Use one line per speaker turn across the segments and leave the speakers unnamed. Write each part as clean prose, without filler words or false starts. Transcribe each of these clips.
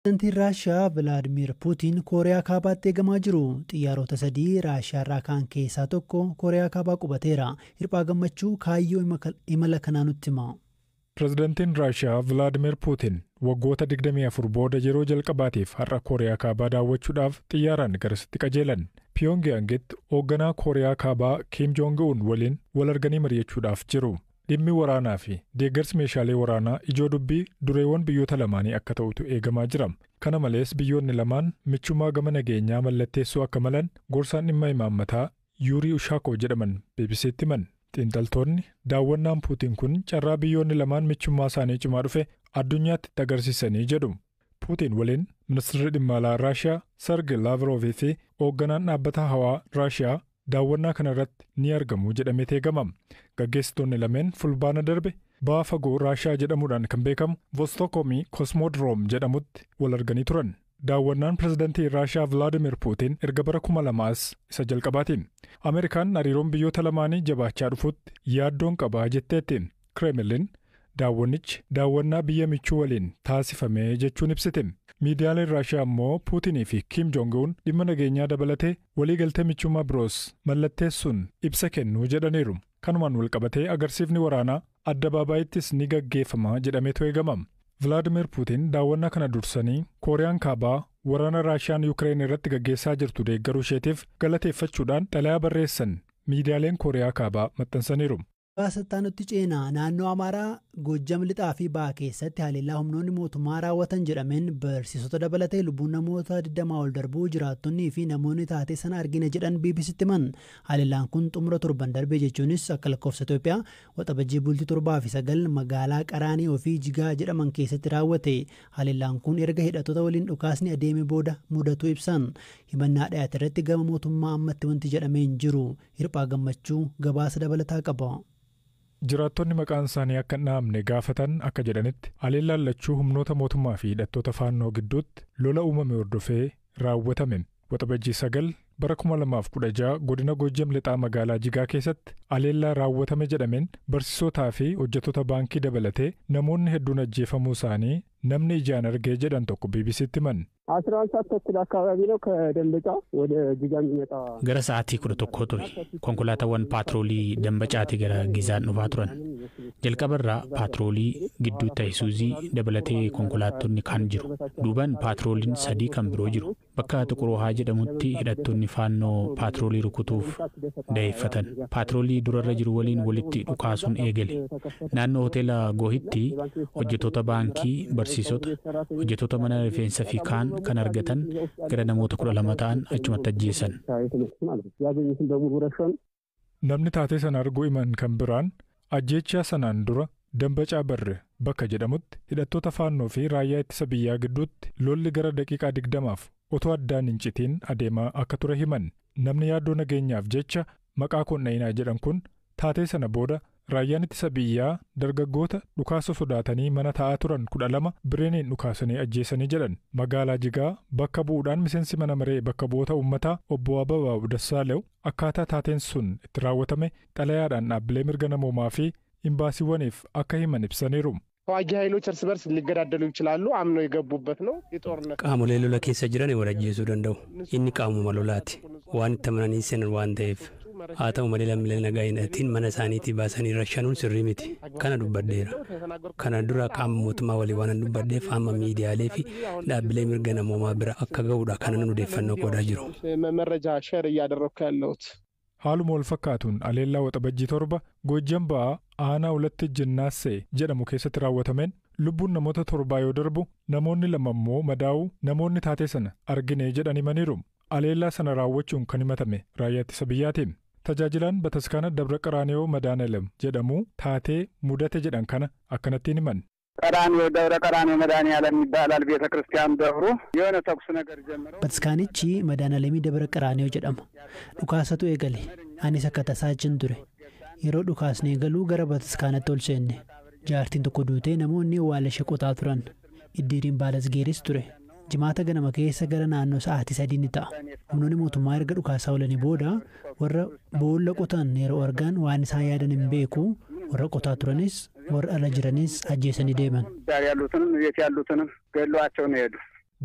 Pireezidaantiin Raashiyaa Vilaadimiir Puutiin Kooriyaa Kaabaatti eegamaa jiru. Xiyyaarota sadii Raashiyaa irraa ka'an keessaa tokko Kooriyaa Kaabaa qubateera. Hirphaa Gammachuu kaayyoo imala kanaa nutti hima.
Pireezidaantiin Raashiyaa Vilaadimiir Puutiin waggoota 24 booda yeroo jalqabaatiif har'a Kooriyaa Kaabaa daawwachuudhaaf xiyyaaraan garasitti qajeelan. Piyoongiyaangitti hoogganaa Kooriyaa Kaabaa Kim Joong Un waliin wal arganii mari'achuudhaaf jiru. Dhimmi waraanaa fi deeggarsi meeshaalee waraanaa ijoo dubbii dureewwan biyyoota lamaanii akka ta'utu eegamaa jira. Kana malees biyyoonni lamaan michummaa gama nageenyaa mallatteessuu akka malan gorsaan dhimma imaammataa Yuurii Ushaakoo jedhaman BBC'tti himan. Xiinxaltoonni daawwannaan Puutiin kun carraa biyyoonni lamaan michummaa isaanii cimaa dhufe addunyaatti itti agarsiisanii jedhu. Puutiin waliin ministeerri dhimma alaa Raashiyaa Sergey Lavrov fi hoogganaan dhaabbata hawaa Raashiyaa daawwannaa kana irratti ni argamu jedhamee eegama. Gaggeessitoonni lameen Fulbaana darbe ba'a fagoo Raashiyaa jedhamuudhaan kan beekamu Vostokomi Kosmodroom jedhamutti wal arganii turan. Daawwannaan pireezidantii Raashiyaa Vilaadimir Puutiin erga bara 2000 isa jalqabaati. Ameerikaan hariiroon biyyoota lamaanii jabaachaa dhufutti yaaddoon qabaa jetteetti. Kremlin daawwannichi daawwannaa biyya michuu waliin taasifame jechuun ibsite. Miidiyaaleen Raashiyaa immoo Puutinii fi Kim Jong Un dhimma nageenyaa dabalatee waliigaltee michummaa biroos mallatteessuun ibsa kennuu jedhaniiru. Kanumaan walqabatee agarsiifni waraanaa addabaabaayittis ni gaggeeffama jedhameetu eegama. Vilaadimir Puutiin daawwannaa kana dursanii Kooriyaan Kaabaa waraana Raashiyaan Yukireen irratti gaggeessaa jirtu deeggaruu isheetiif galateeffachuudhaan xalayaa barreessan miidiyaaleen Kooriyaa Kaabaa maxxansaniiru.
Gabaasa ceenaa. Naannoo Amaaraa Goojjam lixaa fi bahaa keessatti haleellaa humnoonni mootummaa raawwatan jedhameen barsiisota dabalatee lubbuun namoota 20 ol darbuu jiraattonnii fi namoonni taatee sana argina jedhan BBCtti himan. Haleellaan kun xumura torban darbee, jechuunis akka lakkoofsa Itoophiyaa Waxabajjii bultii 7 fi 9, magaalaa Qaraanii fi Jigaa jedhaman keessatti raawwate. Haleellaan kun erga hidhattoota waliin dhukaasni adeeme booda mudatu ibsan. Himannaa dhiyaate irratti gama mootummaa ammatti wanti jedhamee hin jiru. Hirphaa Gammachuu gabaasa dabalataa qaba.
Jiraattonni maqaan isaanii akka hin dhahamne gaafatan akka jedhanitti, haleellaan lachuu humnoota mootummaa fi hidhattoota Faannoo gidduutti lola uumame hordofee raawwatame. Waxabajjii 9 bara 2016 godina Goojjam lixaa magaalaa Jigaa keessatti haleellaa raawwatame jedhameen barsiisotaa fi hojjettoota baankii dabalatee namoonni hedduun ajjeefamuu isaanii namni ijaan argee jedhan tokko BBCtti himan.
11 ሰዓት ተኩል አካባቢ ነው ከደንበጫ ወደ ጅጋ የሚመጣ።
Gara sa'aatii 11 ture. Konkolaataawwan paatroolii Dambacaatii gara Gizaan dhufaa turan. Jalqabarraa paatroolii, gidduutti Ayisuuzii dabalatee konkolaattonni kaan jiru. Duubaan paatrooliin sadii kan biroo jiru. Bakka Xuqur Wuhaa jedhamutti hidhattoonni Faannoo paatroolii rukutuuf da'eeffatan. Paatroolii durarra jiru waliin walitti dhukaasuun eegale. Naannoo hoteela Goohitti hojjettoota baankii, barsiisota, hojjettoota mana rifeensaa fi kaan kan argatan gara namoota 12 ta'an achumatti ajjeesan.
ያገኙትን በሙሉ ረሸኑ።
Namni taatee sana arguu himan kan biraan ajjeechaa sanaan dura Dambacaa Barre bakka jedhamutti hidhattoota Faannoo fi raayyaa ittisa biyyaa gidduutti lolli gara daqiiqaa 20f otoo addaan hin citiin adeemaa akka ture himan. Namni yaaddoo nageenyaaf jecha maqaa koo hin dha'inaa jedhan kun taatee sana booda raayyaan ittisa biyyaa dargaggoota dhukaasa sodaatanii mana taa'aa turan 12 bireeniin dhukaasanii ajjeesanii jedhan. Magaalaa Jigaa bakka bu'uudhaan miseensi mana maree bakka bu'oota uummataa obbo Ababaw Dassaalew akkaataa taateen sun itti raawwatame xalayaadhaan dhaabbilee mirga namoomaa fi imbaasiiwwaniif akka himan ibsaniiru.
ተዋጊ ኃይሎች እርስ በርስ ሊገዳደሉ ይችላሉ። አምነው የገቡበት ነው የጦርነት
Qaamolee lola keessa jiran wal ajjeesuu danda'u. Inni qaamuma lolaati. Waan itti amananii seenan waan ta'eef. Haa ta'u malee, lammiilee nagaa hidhatiin mana isaaniitii baasanii rashanuun sirrii miti. Kana dubbadheera. Kana dura qaama mootummaa walii waan dubbadheef amma miidiyaalee fi dhaabbilee mirga namoomaa bira akka ga'uudha kanan odeeffannoo qoodaa jiru.
መረጃ ሼር እያደረግኩ ያለሁት።
Haaluma wal fakkaatuun haleellaa Waxabajjii 7 Goojjam ba'aa aanaa Ulatti Jinnaassee jedhamu keessatti raawwatameen lubbuun namoota torbaa yoo darbu, namoonni lama immoo madaa'uu namoonni taatee sana argine jedhan himaniiru. Haleellaa sana raawwachuun kan himatame raayyaa ittisa biyyaatiin. Tajaajilaan bataskaana Dabra Qaraaniyoo Madaanalem jedhamu taatee mudate jedhan kana akkanattiin himan.
ቀራኒዮ ደብረ ቀራኒዮ መድኃኔዓለም ይባላል ቤተ ክርስቲያን ደብሩ። የሆነ ተኩስ ነገር ጀምረው
Bataskaanichi Madaanalamii Dabra Qaraaniyoo jedhama. Dhukaasatu eegale. Anis akka tasaa achin ture. Yeroo dhukaasni eegaluu gara bataskaanatti ol seenne. Jaartiin tokko duutee namoonni awwaala ishee qotaa turan. Iddiiriin baalasgeeris ture. Jimaata ganama keessa gara naannoo sa'aatii 3 ni ta'a. Humnoonni mootummaa erga dhukaasaa oolanii booda warra boolla qotan yeroo argan waan isaan yaadan hin beeku, warra qotaa turanis warra ala jiranis ajjeesanii deeman.
ዳር ያሉትንም ቤት ያሉትንም ገድለዋቸው ነው የሄዱ።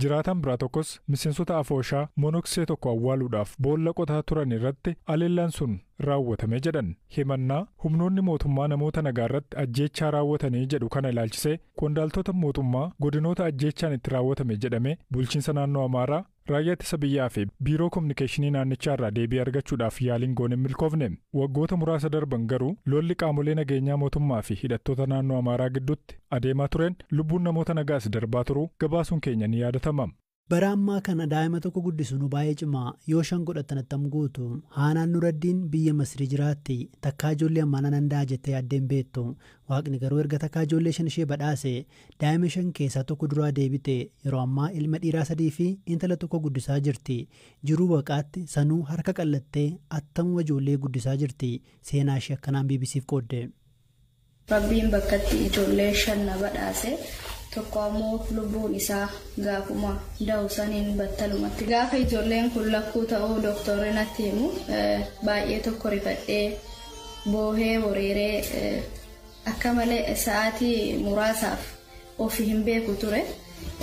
Jiraataan biraa tokkos miseensota afooshaa monoksee tokko awwaaluudhaaf boolla qotaa turan irratti haleellaan sun raawwatame jedhan. Himannaa humnoonni mootummaa namoota nagaa irratti ajjeechaa raawwatanii jedhu kana ilaalchisee qondaaltota mootummaa godinoota ajjeechaan itti raawwatame jedhame bulchiinsa naannoo Amaaraa, raayyaa ittisa biyyaa fi biiroo kominikeeshinii naannichaa irraa deebii argachuudhaaf yaaliin goone hin milkoofne. Waggoota muraasa darban garuu lolli qaamolee nageenyaa mootummaa fi hidhattoota naannoo Amaaraa gidduutti adeemaa tureen lubbuun namoota nagaas darbaa turuu gabaasuun keenya ni yaadatama.
Bara ammaa kana daa'ima tokko guddisuun baay'ee cimaa. Yoo shan godhatan attam gootu? Haanaan Nuraddiin biyya Masrii jiraatti. Takkaa ijoollee ammaa nan danda'a jettee yaaddeen beektu. Waaqni garuu erga takkaa ijoollee shan ishee badhaase, daa'ima shan keessaa tokko duraa deebite. Yeroo ammaa ilma dhiiraa sadii fi intala tokko guddisaa jirti. Jiruu baqaatti sanuu harka qallattee attamuma ijoollee guddisaa jirti. Seenaa ishee akkanaan BBCf qoodde.
Rabbiin bakkatti ijoollee shan na badhaase. Tokko ammoo lubbuun isaa gaafuma da'u saniin battalumatti. Gaafa ijoolleen kun lakkuu ta'uu dooktorri natti himu, baay'ee tokko rifadhee, boohee, wareeree, akka malee sa'aatii muraasaaf ofii hin beeku ture.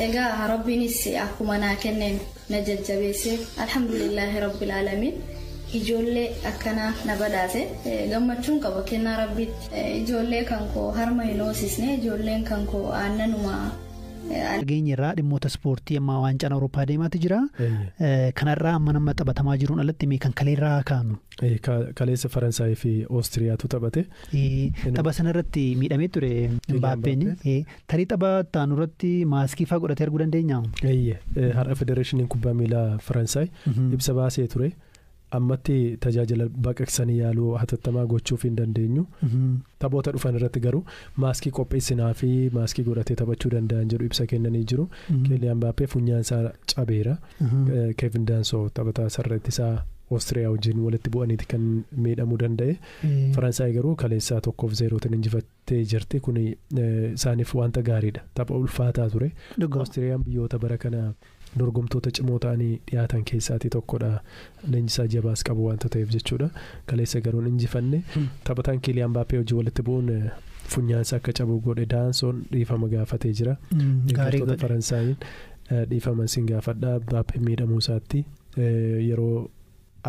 Egaa Rabbiinis akkuma naa kenneen na jajjabeessee, alhamdulillaahi rabbil aalamiin, ijoollee akkanaa na badhaase, gammachuun qaba kennaa Rabbiitti. Ijoollee kan koo harma hin hoosisne, ijoolleen kan koo aannanuma.
Dhageenya irraa dhimmoota ispoortii ammaa waancaan Awurooppaa deemaatu jira. Kanarraa amma nama taphatamaa jiruun alatti mee kan kaleerraa kaanu?
Kaleessa Faransaayii fi Oostiriyaatu taphate.
Tapha sanarratti miidhamee ture Mbaappeen. Tarii tapha taanu irratti maaskii fa'aa godhatee arguu dandeenya?
Har'a Federeeshiniin Kubbaa Miilaa Faransaay ibsa baasee ture. Ammatti tajaajila baqaqsanii yaaluu hatattamaa gochuuf hin dandeenyu. Taphoota dhufan irratti garuu maaskii qopheessinaa fi maaskii godhatee taphachuu danda'an jedhu ibsa kennanii jiru. Keeliyaan Mbaappee funyaan isaa cabeera. Keevin Daansoo taphataa sarara isaa Oostiriyaa wajjin walitti bu'aniiti kan miidhamuu danda'e. Faransaay garuu kaleessaa 1-0tiin injifattee jirti. Kun isaaniif wanta gaariidha. Tapha ulfaataa ture. Oostiriyaan biyyoota bara kana dorgomtoota cimoo ta'anii dhiyaatan keessaatii tokkodha. Leenjisaa jabaas qabu wanta ta'eef jechuudha. Kaleessa garuu injifanne. Taphataan Kiiliyaan Mbaappee hojii walitti bu'uun funyaansa akka cabu godhe Daansoon dhiifama gaafatee jira. Deeggartoota Faransaayiin dhiifama sin gaafadha. Mbaappee miidhamuu isaatti yeroo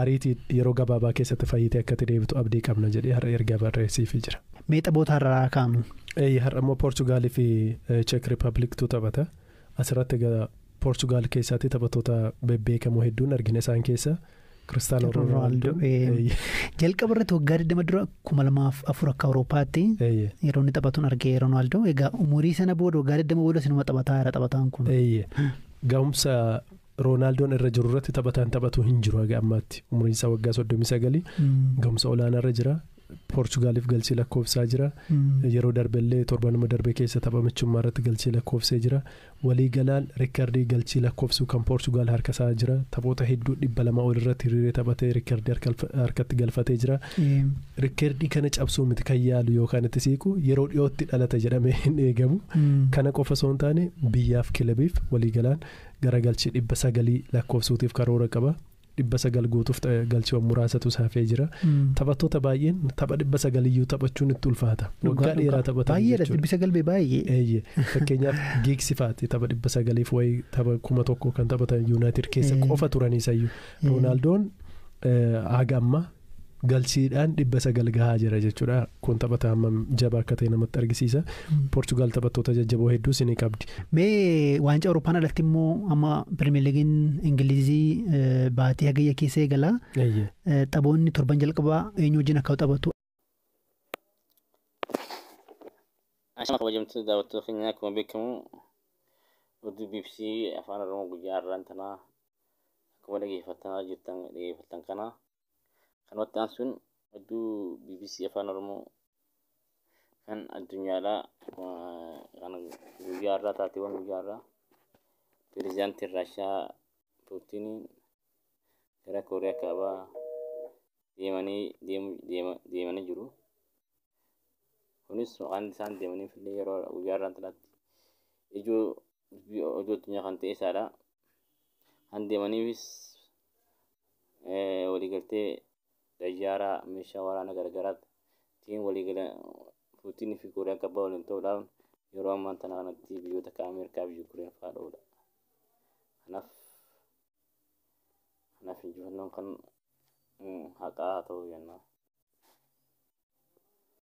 ariitii yeroo gabaabaa keessatti fayyitee akka deebitu abdii qabna jedhee har'a ergaa barreessiifii jira.
Mee taphoota har'aa kaanu?
Har'a immoo Poorchugaalii fi Cheek Riippaabiliktu taphata. Asirratti egaa Poorchugaal keessatti taphattoota bebbeekamoo hedduun argina, isaan keessa Kiristaanoo Roonaaldoo.
Jalqaba irratti waggaa 20 dura, 2004 akka Awurooppaatti yeroo inni taphatuun argee Roonaaldoo. Egaa umurii sana booda, waggaa 20 booda sinuma taphataa jira taphataan kun.
Ga'umsa Roonaaldoon irra jiru irratti taphataan taphatu hin jiru haga ammaatti. Umuriin isaa waggaa 39, ga'umsa olaanaa irra jira. Poorchugaaliif galchii lakkoofsaa jira. Yeroo darbellee torbanuma darbe keessa tapha michummaa irratti galchii lakkoofsee jira. Walii galaan riikardii galchii lakkoofsuu kan Poorchugaal harka isaa jira. Taphoota hedduu 200 ol irratti hiriiree taphatee riikardii harkatti galfatee jira. Riikardii kana cabsuu miti kan yaalu yookaan itti siiqu, yeroo dhiyootti dhalata jedhamee hin eegamu. Kana qofa osoo hin taane biyyaaf kilabiif walii galaan gara galchii 900 lakkoofsuutiif karoora qaba. 900 guutuuf galchiiwwan muraasatu saafee jira. Taphattoota baay'een tapha 900yyuu taphachuun itti ulfaata. Waggaa dheeraa taphatan.
Baay'eedha, 900 baay'ee.
Fakkeenyaaf Giigsi fa'aati tapha 900f wayii tapha 1000 kan taphatan Yuunaayitid keessa qofa turaniisayyuu. Roonaaldoon haga ammaa galchiidhaan 900 gahaa jira jechuudha. Kun taphata hammam jabaa akka ta'e namatti argisiisa. Poorchugaal taphattoota jajjaboo hedduus ni qabdi.
Mee waancaa Awurooppaan alatti immoo amma Pirimeer Liigiin Ingilizii baatii Hagayya keessa eegala. Taphoonni torban jalqabaa eenyu wajjin akka taphatu?
Ashama kabajamtoota daawwattoota keenyaa, akkuma beekamu oduu BBC Afaan Oromoo guyyaa har'aan tanaa akkuma dhageeffataa jirtan dhageeffattan kana kanumatti aansuun oduu BBC Afaan Oromoo kan addunyaadhaa kan guyyaa har'aa, taateewwan guyyaa har'aa, pirezidaantiin Raashiyaa Puutiniin gara Kooriyaa Kaabaa deemanii jiru. Kunis maqaan isaan deemaniif illee yeroo guyyaa har'aan tanaatti ijoo oduu addunyaa kan ta'e isaadha. Kan deemaniifis waliigaltee xayyaaraa meeshaa waraanaa garaagaraatiin waliigala Puutinii fi Kooriyaan Kaabaa waliin ta'uudhaan yeroo ammaa tana kanatti biyyoota akka Ameerikaa fi Yuukireen fa'aa dha'uudha. Kanaaf injifannoon kan haqaa haa ta'u jenna.